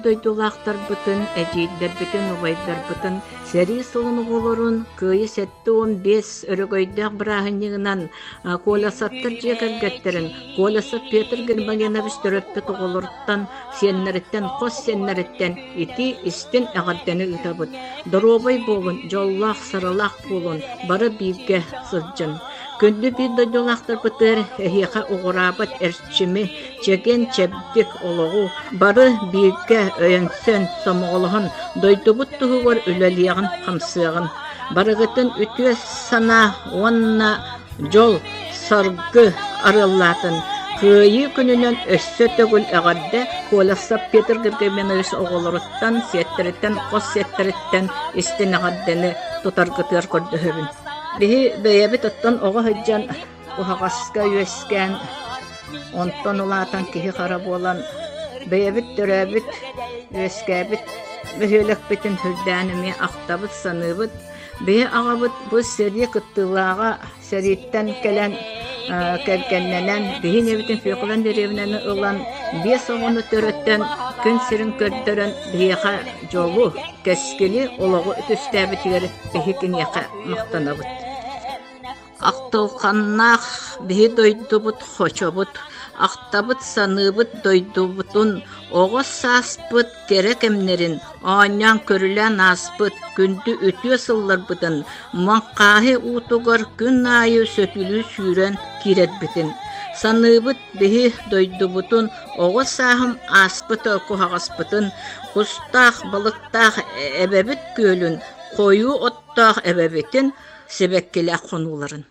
дойдулаахтарбытын, эдьиийдэрбитин, убайдарбытын, сэрии сылын оҕолорун Кыайыы 75 өрөгөйдөөх бырааһынньыгынан Колесовтар дьиэ кэргэттэрин Колесов Петр Гермогенович төрөппүт оҕолоруттан, сиэннэриттэн, хос сиэннэриттэн итии истин эҕэрдэни ыытабыт. Доруобай буолун, дьоллоох, саралаах буолун, бары бииргэ сылдьын. Күндү биир дойдулаахтарбытыгар эһиэхэ уҕураабат эрчими, чэгиэн-чэбдик олоҕу бары бииргэ өйөнсөн, сомоҕолоһон дойдубут туһугар үлэлиэҕин-хамсыаҕын. Барыгытын үтүө санаа уонна дьол, саргы арыаллаатын. Кыайыы күнүнэн өссө төгүл эҕэрдэ Колесов Петр Григорьевич оҕолоруттан, сиэттэриттэн, хос сиэттэриттэн истин эҕэрдэни тутаргытыгар көрдөһөбүн. Биһи бэйэбит оттон оҕо сылдьан уһаҕаска үөскээн, онтон улаатан киһи-хара буолан, бэйэбит төрөөбүт, үөскээбит бөһүөлэкпитин сүрдээн эмиэ ахтабыт, саныыбыт. Биһи аҕабыт бу сэрии кыттыылааҕа сэрииттэн кэлэн кэргэннэнэн, биһи ийэбитин Феклан дэриэбинэни ылан, биэс оҕону төрөтөн, күн сирин көрдөрөн биһиэхэ дьолу, кэскили, олоҕу түстээбитигэр биһи киниэхэ махтанабыт. Ахтылханнаах биһи дойдубут хочобут, ахтабыт саныыбыт дойдубутун, оҕо сааспыт кэрэ кэмнэрин оонньоон-көрүлээн ааспыт күндү үтүө сылларбытын Маҥхааһы уутугар күн аайы сөтүлүү сүүрэн киирэрбитин саныыбыт биһи дойдубутун оҕо сааһым ааспыт куһаҕаспытын кустаах балыктаах эбэбит күөлүн хойуу оттоох эбэбитин сибэккилээх хонууларын.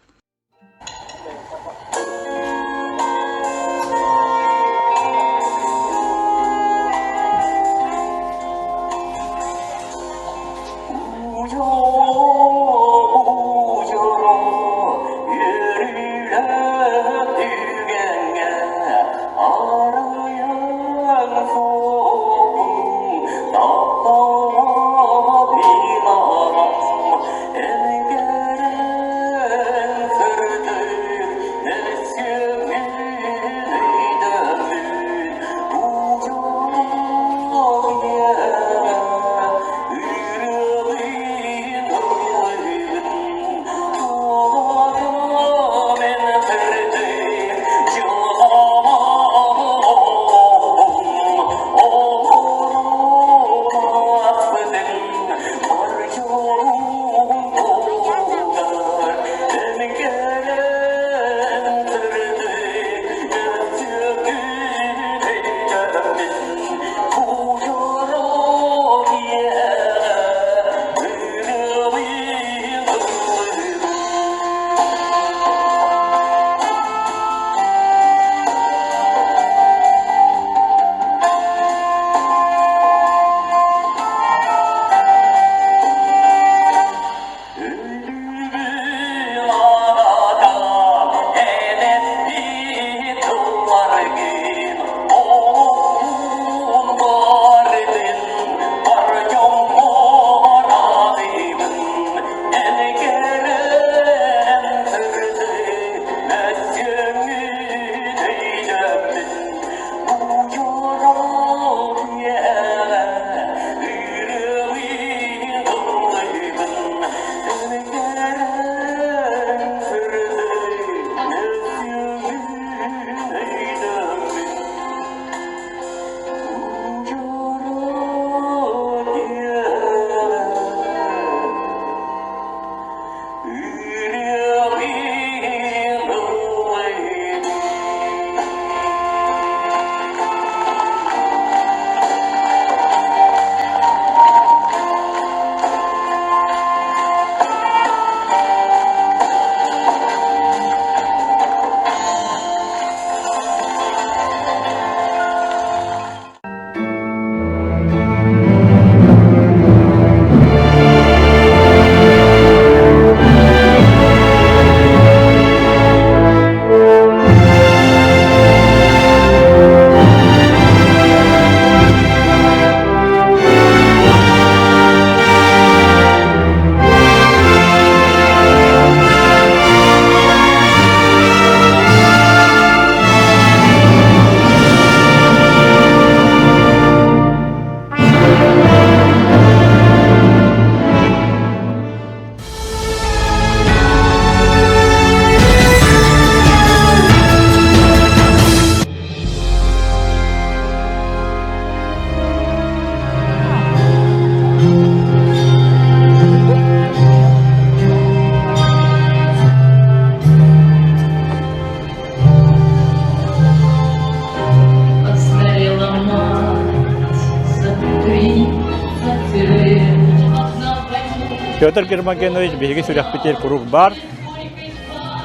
Петр Гермогенович биһиги сүрэхпитигэр куруук баар.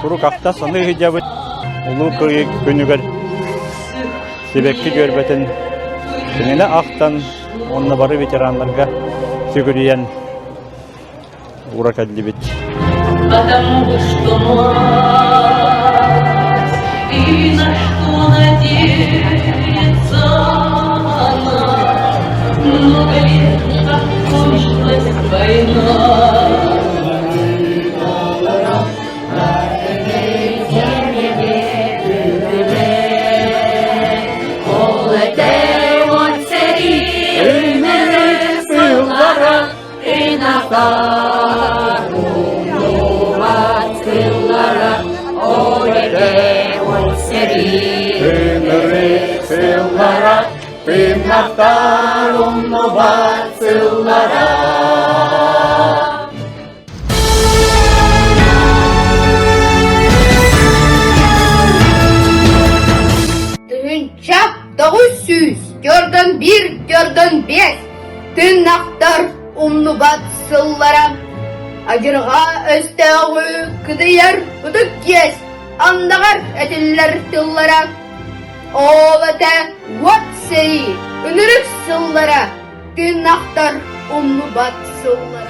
Куруук ахта саныы сылдьабыт. Улуу Кыайыы күнүгэр сибэкки дьүөрбэтин кинини ахтан уонна бары ветераннарга сүгүрүйэн уура кэллибит. Потому что мать и на что надеется она. Много лет, как кончилась война. Ынырык сыллара, тыыннахтар умнубат сыллара. Тыһыынча 900 төрдөн биир төрдөн биэс тыыннахтар умнубат сыллара адьырҕа өстөөҕү кыдыйар ытык иэс андаҕар этиллэр тыллара ол этэ уот сэрии ынырык сыллара тыыннахтар умнубат сыллара.